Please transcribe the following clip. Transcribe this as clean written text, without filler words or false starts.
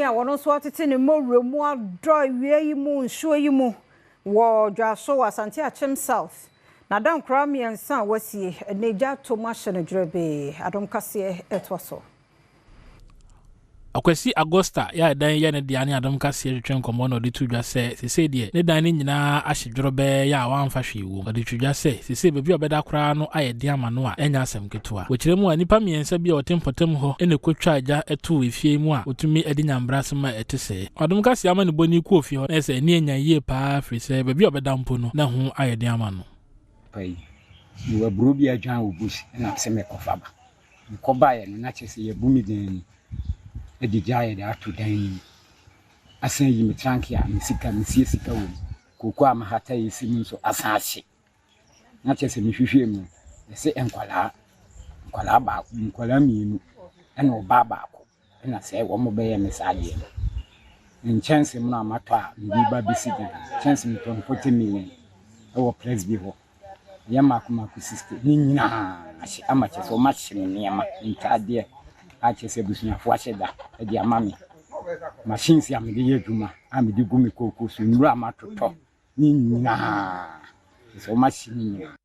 a wɔn nso atete ne mmɔwura mu adɔ awia yi mu nsuo yi mu wɔ Dwaso wɔ Asante Akyem South. Na dankora mmiɛnsa a wasie ɛnɛ gya ato mu ahyɛ no dwerɛbee. Adom kaseɛ ɛtoa so. Akwasi Augusta yɛ a dan yɛ ne dea ne Adom Kaseɛ twetwe nkɔmmɔ na ɔde to dwa sɛ seesei deɛ ne dan no nyinaa ahye dworobɛɛ yɛ a wamfa hwee wom. Ɔde to dwa sɛ seesei baabi a ɔbɛda koraa no ayɛ den ama no a ɛnyɛ asɛm ketewa. Wɔkyerɛ mu a nnipa mmiɛnsa bi a wɔte mpɔtam hɔ na ɛkɔtwaa gya too efie yi mu a wɔtumi de nyambrasɛm a ɛte sɛɛ. Adom Kaseɛ amanebɔni kɔɔ fie hɔ na ɛyɛ sɛ ani anya yie paa firi sɛ baabi a ɔbɛda mpo no na ɛho ayɛ den ama no. Pa yi, mewɔ aburo bi adwan wɔ bush na sɛ mekɔfa ba. Mekɔbaeɛ no na kyerɛ sɛ yɛabu me dan mu de gya ayɛ dɛ ato dan no mu. Asan ayi me trank a me sika mesie sika wɔ mu. Kooko a mahata a ɛsi mu nso asan ahye. Na kyerɛ sɛ mehwehwɛɛ mu no, yɛse nkwadaa, nkwadaa baako, nkwadaa mmienu ɛna ɔbaa baako ɛna sɛ wɔbɛyɛ me saa adeɛ no. Nkyɛnse mono a matɔ a mede reba abɛsi dan no, nkyɛnse metɔɔ no 40 million ɛwɔ Presby hɔ. Ɛyɛ mmaako mmaako 60. Ne nyinaa ahye ama kyerɛ sɛ wɔahye me nneɛma, ntaadeɛ a kyerɛ sɛ abusuafoɔ ahyɛ da de ama me. Machines a mede yɛ adwuma a mede gu me kooko so, nnuro a matotɔ ne nyinaa kyerɛ sɛ wɔahye ne nyinaa.